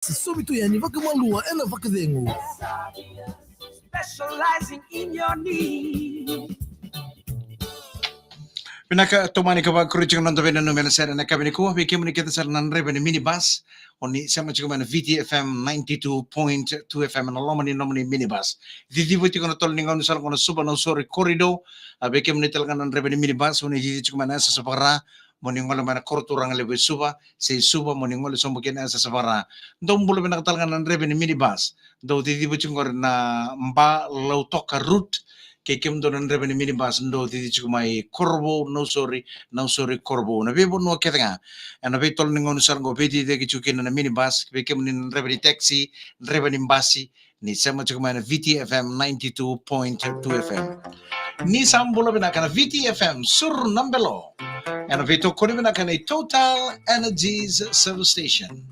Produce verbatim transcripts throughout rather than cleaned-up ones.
Somi tu yani vakamalua ena vakacegu. Specializing in your need. Vinaka, tomani ka vakuria tiko na noda veinanumi ena sere ena yakavi nikua. Vei kemuni kece sara na draiva ni minibus, o ni sema tiko mai na V T F M ninety-two point two F M ena loma ni nomuni minibus. Ciciva tiko na tolo ni gauna sara qo na Suva Nausori corridor. A, vei kemuni tale ga na draiva ni minibus, o ni cici tiko mai na yasayasa vaka-Ra, mo ni gole mai na koroturaga levu e Suva, se i Suva mo ni gole sobu kina e yasayasa vaka-Ra. Dou bula vinaka tale ga na draiva ni minibus. Dou ciciva tiko qori na Ba Lautoka route. Kei kemudou na draiva ni minibus dou cici tiko mai Korovou, Nausori, Nausori Korovou. Na veivanua kece ga ena veitolo ni gauna sara qo veiciciyaki tiko kina na minibus. Vei kemuni na draiva ni taxi, draiva ni basi, ni sema tiko mai na V T F M ninety-two point two F M. Ni sa bula vinaka na V T F M Suru na Belo. Ena veitokoni vinaka nei Total Energies Service Station.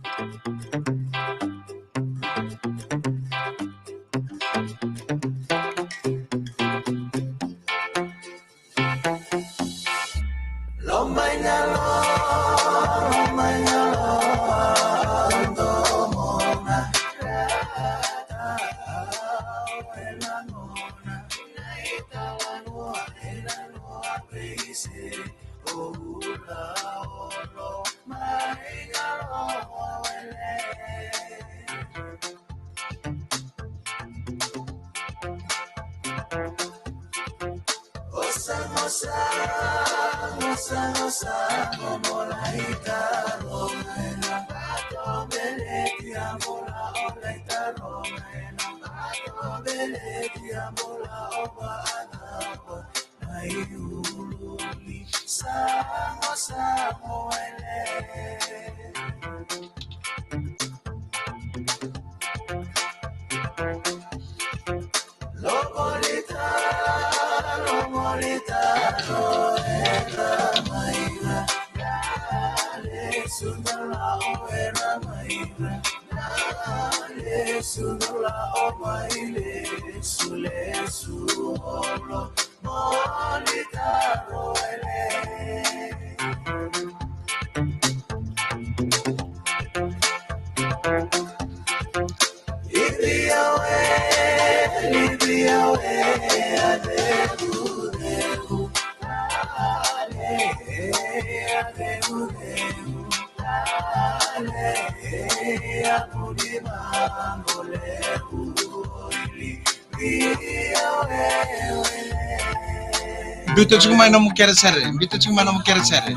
Biuta tiko mai nomu kerekere, biuta tiko mai nomu kerekere.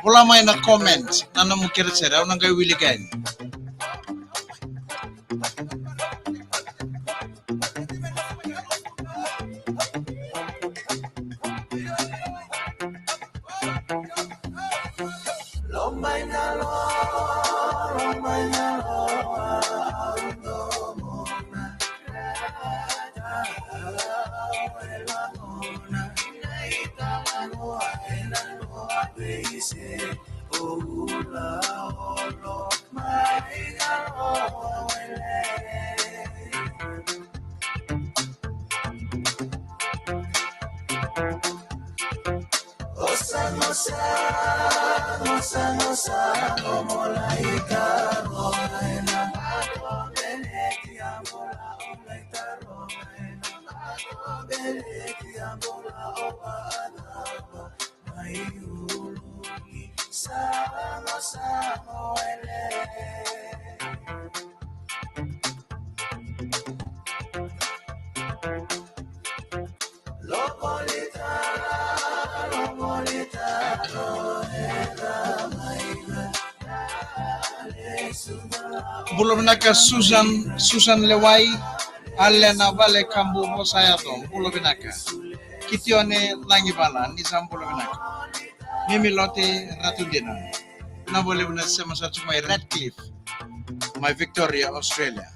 Vola mai na comment na nomu kerekere, au na qai wilika yani. Bula vinaka Susan, Susan Lewai, Alena Vale Kabu Vosayato, bula vinaka. Kitione Lagivala, ni sa bula vinaka. Mimi Lote Ratudina. Na vale vinaka sema sa tiko mai Redcliffe. Mai Victoria, Australia.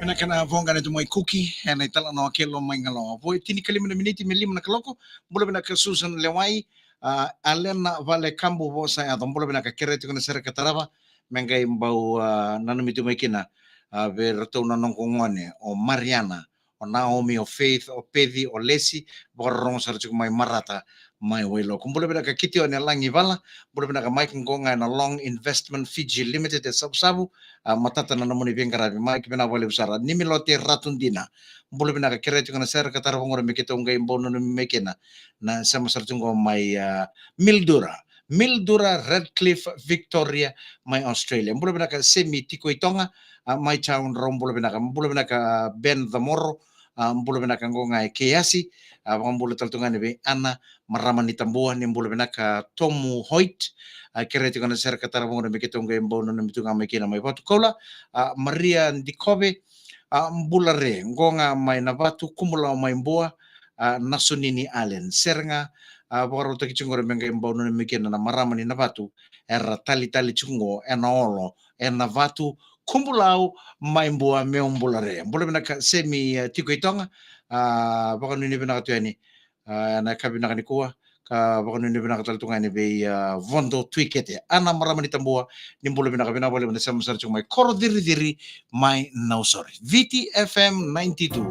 Vinaka na voqa na tu mai Kuki ena italanoa kelo mai Galo. Vo e tinikalima na miniti me lima na kaloko. Bula vinaka Susan Lewai, a, Alena Valekabu, vosa yaco. Bula vinaka, kerea tiko na sere ka tarava me qai bau, a, nanumi tu mai kina, a, vei iratou na noqu gone o Mariana, o Naomi, o Faith, o Peci, o Lesi, vakarorogo sara tiko mai Marata, mai Wailoku. Bula vinaka Kitione Lagivala, bula vinaka Mike, qo ga ena Long Investment Fiji Limited e Savusavu, a, matata na nomuni veiqaravi Mike, vinaka vakalevu sara. Nimilote Ratudina, bula vinaka, kerea tiko na sere ka tarava qori me keitou qai bau nanumi mai kina na sema sara tiko qo mai, a, Mildura. Mildura, Redcliffe, Victoria, mai Australia. Bula vinaka Semi Tikoitoga, a, mai Town, rau bula vinaka. Bula vinaka Ben Camoro, a, bula vinaka qo ga e Keiasi, a, vakabula tale tu ga yani vei Ana, marama ni Tabua, ni bula vinaka Tomu Hoyt, a, kerea tiko na sere ka tarava qori me keitou qai bau nanumi tu ga mai kina mai Vatukoula, a, Maria Dikove, a, bula re, qo ga mai Navatu, Kumulau mai Bua, a, Nasunini Allen, sere ga, a, vakarautaki tiko qori me qai bau nanumi kina na marama ni Navatu, era talitali tiko qo ena olo, ena Vatu, Kumulau mai Bua, meu bula re. Bula vinaka Semi, a, Tikoitoga, a, vakanuinui vinaka tu yani, a, ena yakavi vinaka nikua, ka vakanuinui vinaka tale tu ga yani vei, a, Vodo Tuikete. Ana marama ni Tabua, ni bula vinaka, vinaka vakalevu na sema sara tiko mai Korociriciri mai Nausori. Viti F M ninety-two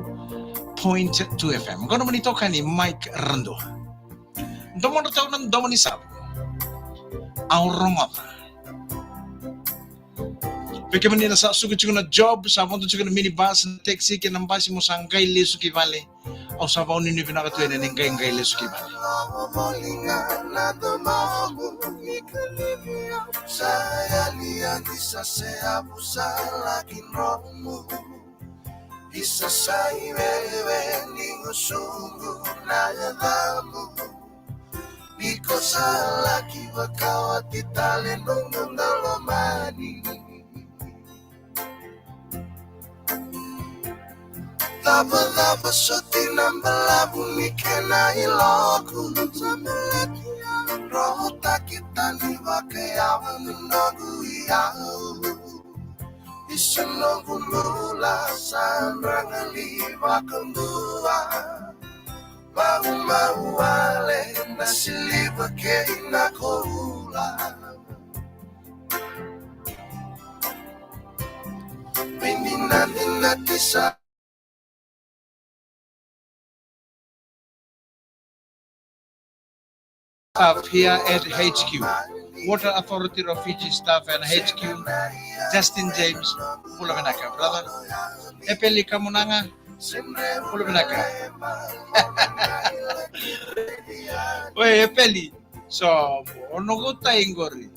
point two F M. Qo nomuni itokani Mike Radua. Domodratou na domo ni Savu. Au rogoca. Vei kemuni na sa suka tiko na job, sa vodo tiko na minibus, na taxi kei na basi, mo sa qai lesu ki vale. Au sa vakanuinui vinaka tu yani ni qai qai lesu ki vale. Isa sa iwewe ni gusuqu na yacamu. Iko sa laki vakawati tale noqu daulomani. Cavacava soti na balavu ni kena iloku. Sa baleti au, rohotaki tani vakayawa na noqu iyau. Isa noqu bula sa dragali vakadua. Maumau wale na siliva kei na koula. Veininadinati sa staff here at H Q. Water Authority of Fiji staff and H Q. Justin James, bula vinaka, brother. Epeli Kamunaga, bula vinaka. Oi, Epeli. So, o noqu tai qori.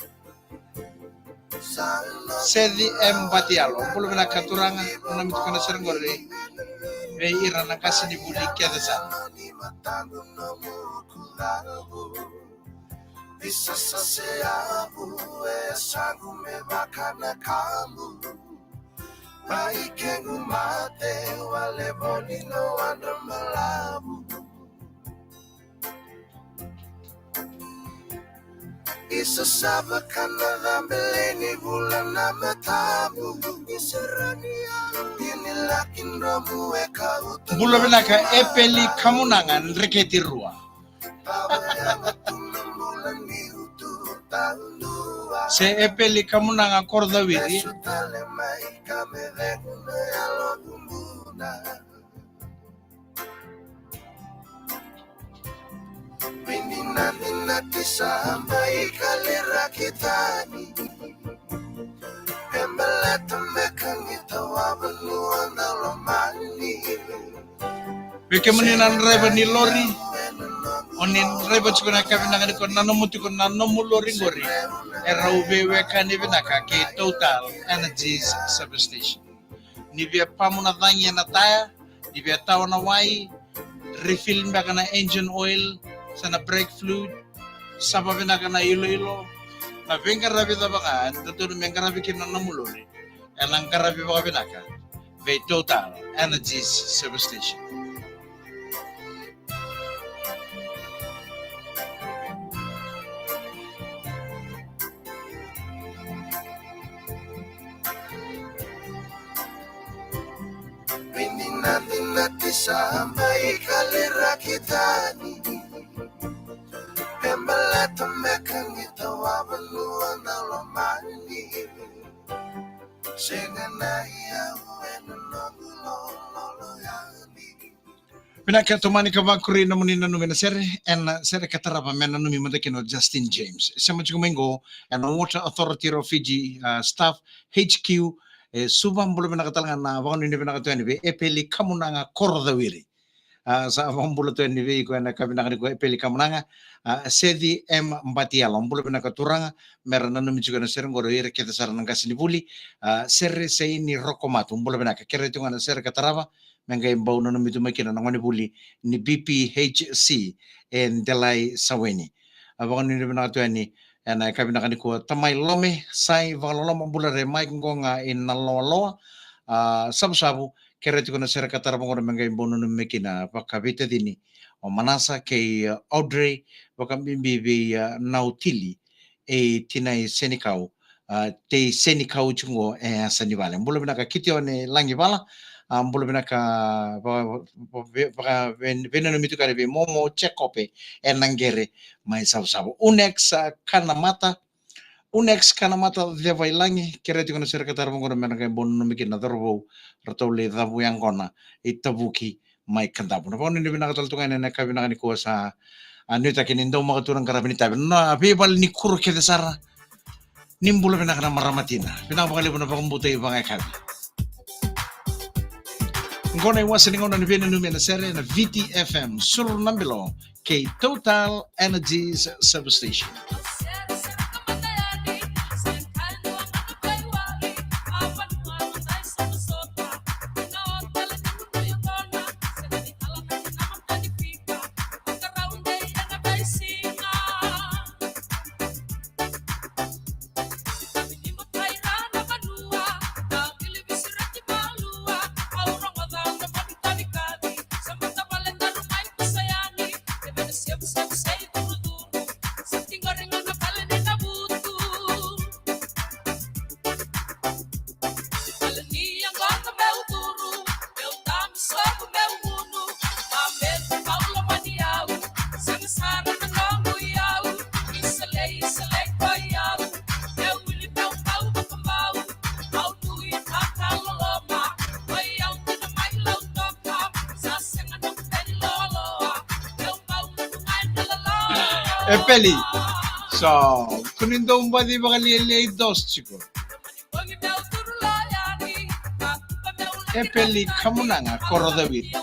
Seci M Batiyalo, bula vinaka turaga, nanumi tiko na sere qori vei ira na qasenivuli kece sara. Isa sa seavu e sagu me vaka na kamu. Mai kegu mate wale voli na wadra balavu. Isa sa vaka na cabele ni vula na matamu. Isa rani au ini laki dromu e kauta. Bula vinaka Epeli Kamunaga Dreketi Rua. Se Epeli Kamunaga Korocawiri. Vei kemuni na draiva ni lori, o ni draiva tiko na ka vinaka ni ko na nomu tiko na nomu lori qori, e rau veiwekani vinaka kei Total Energies Service Station. Ni via pamu na cagi ena taya, ni via tawa na wai, refill beka na engine oil, se na brake fluid, sava vinaka na iloilo, na veiqaravi cava ga e dodonu me qaravi kina na nomu lori, ena qaravi vakavinaka vei Total Energies Service Station. Sa mai kaliraki tani e baleta me kagita wavanua na lomani. Sega na iyau ena noqu lololo yani. Vinaka, tomani ka vakuri nomuni nanumi na sere, ena sere ka tarava me nanumi mada kina o Justin James. Sema tiko mai qo ena Water Authority of Fiji, uh, staff H Q, e Suva. Bula vinaka tale ga na vakanuinui vinaka tu yani vei Epeli Kamunaga Korocawiri. A, sa vakabula tu yani vei iko ena ka vinaka ni ko Epeli Kamunaga. A, Seci M Batiyalo, bula vinaka turaga, mera nanumi tiko ena sere qori o ira kece sara na qasenivuli. A, Sere Seini Rokomatu, bula vinaka, kere tiko ga na sere ka tarava me qai bau nanumi tu mai kina na gonevuli ni B P H C e Delai Saweni. A, vakanuinui vinaka tu yani ena ka vinaka ni ko Tamai Lome, Sai Vakaloloma, bula re mai qo ga i Nalowalowa. A, Savusavu, kere tiko na sere ka tarava qori me qai bau nanumi mai kina vakaveitacini o Manasa kei, uh, Audrey, vakabibi vei, uh, Nautili e Tinai Senikau, uh, Tei Senikau tiko qo e yasa ni vale. Bula vinaka Kitione Lagivala, uh, bula vinaka va-, va-, ve-, vaka-, ve-, veinanumi tiko yani vei Momo Jekope e Naqere mai Savusavu. Unex, uh, Kanamata, Unex Kanamata Cevailagi, kere tiko na sere ka tarava qori me na qai bau nanumi kina na cauravou ratou lai cavu yaqona i Tavuki mai Kadavu. Na vakanuinui vinaka tale tu ga ena ka vinaka ni ko sa, a, nuitaki ni dau maka tu na qaravi ni tavi. Na veivale ni kuro kece sara, ni bula vinaka na marama tina. Vinaka vakalevu na vakabauta i vagakavi. Qo na iwase ni gauna ni veinanumi ena sere na Viti F M, Suru na Bilo kei Total Energies Service Station. Epeli. So, kuni dou baci vakalialiai dos tiko. Epeli Kamunaga Korocawiri.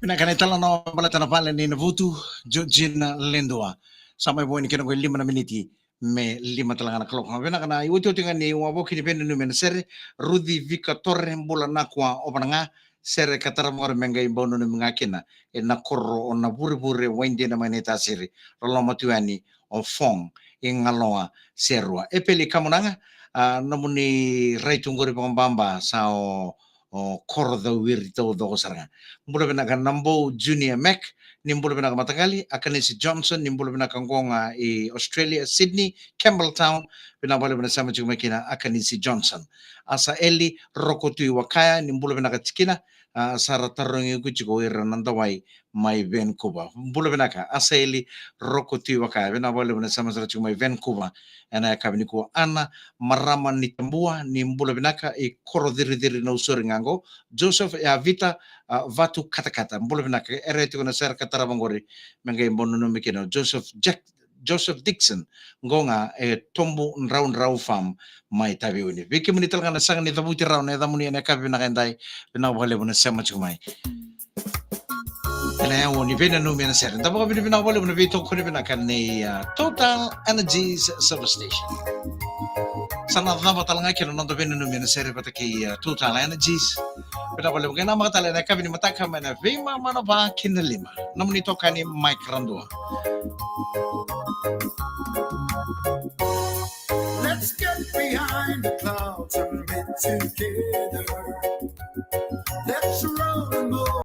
Vinaka na italanoa baleta na vale ni Navutu, Georgina Ledua. Sa mai vo ni kena qo e lima na miniti me lima tale ga na kaloko. Vinaka na iotioti ga ni wavoki ni veinanumi ena sere, Ruci Vikatore, bula na kua, o vana ga, sere ka tarava qori me qai bau nanumi ga kina ena koro o Navurevure, Waidina mai Naitasiri, loloma tu yani o Fong i Galoa, Serua. Epeli Kamunaga, a, nomuni rai tu qori vakababa sa o, o koro cawiri taucoko sara ga. Bula vinaka Nabou Junior Mac, ni bula vinaka mataqali, Akanisi Johnson, ni bula vinaka qo ga i Australia, Sydney, Campbelltown, vinaka vakalevu na sema tiko mai kina Akanisi Johnson. Asa Eli Roko Tui Wakaya, ni bula vinaka tikina, a, sa ra tarogi iko tiko ira na dawai mai Vancouver. Bula vinaka, Asa Eli Roko Tui Wakaya, vinaka vakalevu na sema sara tiko mai Vancouver. Ena yakavi nikua, Ana Marama ni Tabua, ni bula vinaka i koro ciriciri na usori ga qo. Joseph Yavita, a, Vatu Katakata, bula vinaka, era tiko na sere ka tarava qori me qai bau nanumi kina o Joseph Jack, Joseph Dixon, qo ga e Tobu Draudrau Farm mai Taveuni. Vei kemuni tale ga na saga ni cavuti rawa na yacamuni ena yakavi vinaka edai, vinaka vakalevu na sema tiko mai. Ena yavu ni veinanumi ena sere, da vakavinavinaka vakalevu na veitokoni vinaka nei, a, Total Energies Service Station. Sa na cava tale ga kina na noda veinanumi ena sere vata kei, a, Total Energies. Vinaka vakalevu, qai namaka tale ena yakavi ni mataka mai na veimama na va ki na lima. Nomuni itokani Mike Radua. Let's get behind the clouds and be together. Let's roll and move